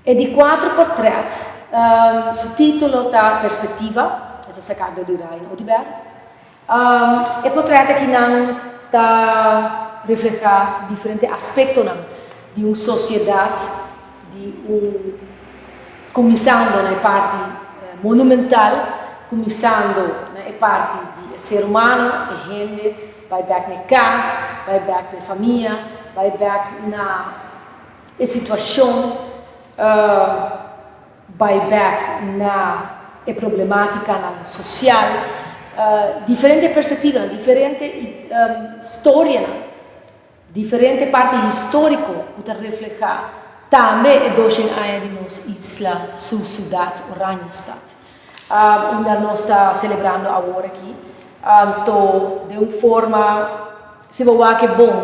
E di cuatro portret, su titulo ta Perspectiva, e ta saca dor di Ryan Oduber. E portret akinan ta refleha diferente aspectonan di un sociedad, di un cuminsando na e parti monumental, cuminsando na e parti di e ser humano, e hende, bai bek na e cas, bai bek na e famia, bai bek na e situashon bai bek na e problemátikanan sosial, diferente perspektivanan, diferente storianan, diferente parti históriko ku ta reflehá tambe e doshen aña di nos isla su siudat Oranjestad, unda nos ta selebrando awor aki. Anto den un forma si bo wak e bon.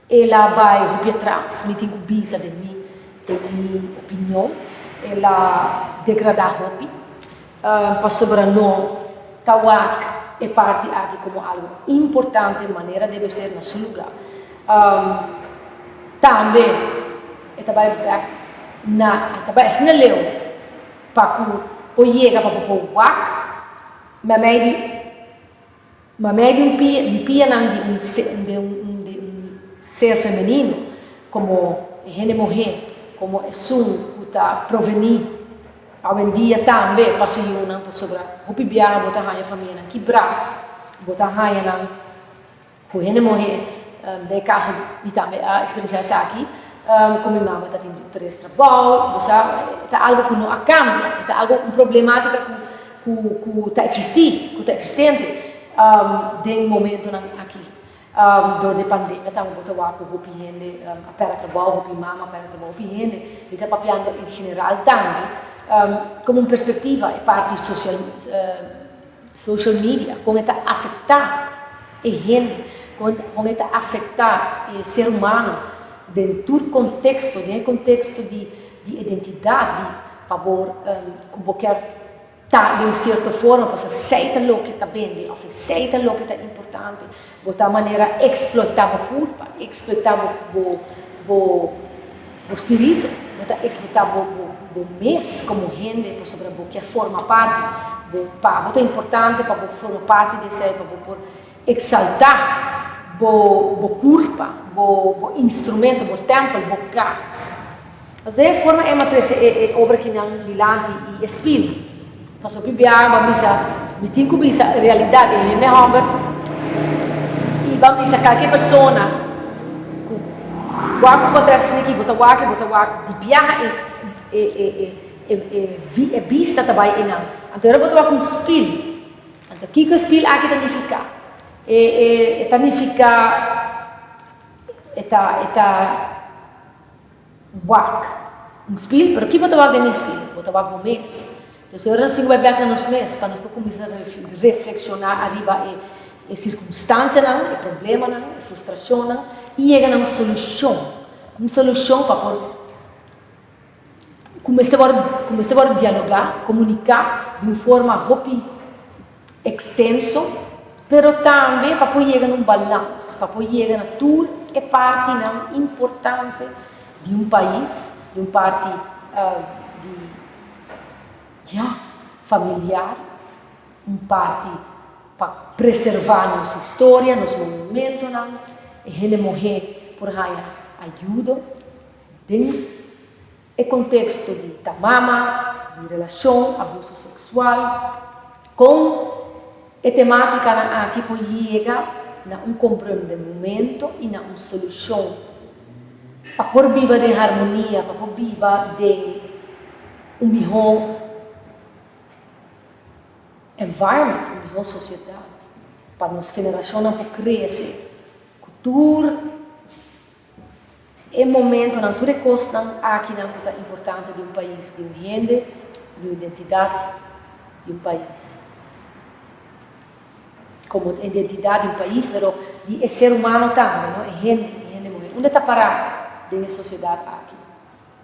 El a bai hopi atras, mi tin ku bisa den mi den mi opinion, el a degradá hopi, pasobra no ta wak e parti aki komo algu importante manera debe ser na su lugá. Tambe e ta bai bèk na, e ta bai asina leu pa ku por yega pa bo por wak mei di. Ma mei di un pia di pianan di un di un di un ser femenino, komo e hende muhé, komo esun ku ta provení awendia tambe pa su yunan, pasobra hopi biaha bo ta haña famianan kibrá, bo ta haña nan ku hende muhé, den e kaso mi tambe a eksperensiá esaki, ku mi mama ta tin tres trabou, bo sa, e ta algu ku no a kambia, e ta algu un problematika ku ku ku ta eksistí, ku ta eksistente den momentonan aki. Dor di pandemia tambe bo ta wak ku hopi hende a pèrdè trabou, hopi mama a pèrdè trabou, hopi hende, mi ta papiando en general tambe, komo un perspektiva e parti sosial social media, kon e ta afektá e hende, kon kon e ta afektá e ser humano den tur konteksto, den e konteksto di di identidat, di pa bo ku bo kier ta den un cierto forma pasobra esey ta loke ta bende of esey ta loke ta importante, bo ta manera explota bo culpa, explota bo bo bo bo spirito, bo ta explota bo bo bo mes como hende pasobra bo kier forma parti, bo pa bo ta importante pa bo forma parti di esey pa bo por exalta bo bo curpa, bo bo instrumento, bo tempel, bo cas. Nos den e forma Emma trece e e obra kinan dilanti y e spil. Pasobra hopi biaha ban bisa, mi tin cu bisa e realidad e hende homber y ban bisa calke persona cu wak cu bo trata esaki bo ta wak y bo ta wak di biaha e e e e e e bista ta bay eynan. Anto ora bo ta wak un spil, anto kico e spil aki ta nifica? E e e ta nifica e ta e ta. Wak un spil, pero ki bo ta wak den e spil? Bo ta wak bo mes. Entonces ora nos tin ku bai bèk na nos mes pa nos por kuminsá reflekshoná ariba e e sirkunstansianan, e problemanan, e frustrashonnan i yega na un solushon. Un solushon pa por ku mester wòrdu ku mester wòrdu dialogá, komuniká di un forma hopi ekstenso, pero tambe pa por yega na un balans, pa por yega na tur e partinan importante di un pais, di un parti di, ya, familiar, un parti pa preservá nos historia, nos monumentonan, e hende muhé por haña ayudo den E konteksto di ta mama, di relashon, abuso seksual, kon e tematikanan aki por yega na un komprendemento i na un solushon pa por biba den harmonia, pa por biba den un mihó environment, un mihó sosiedat, pa nos generashonnan por krese ku tur E momentonan, tur e kosnan akinan ku ta importante di un pais, di un hende, di un identidat di un pais. Komo identidat di un pais, pero di e ser humano tambe, no? E hende, e hende muhé. Unda ta pará den e sosiedat aki?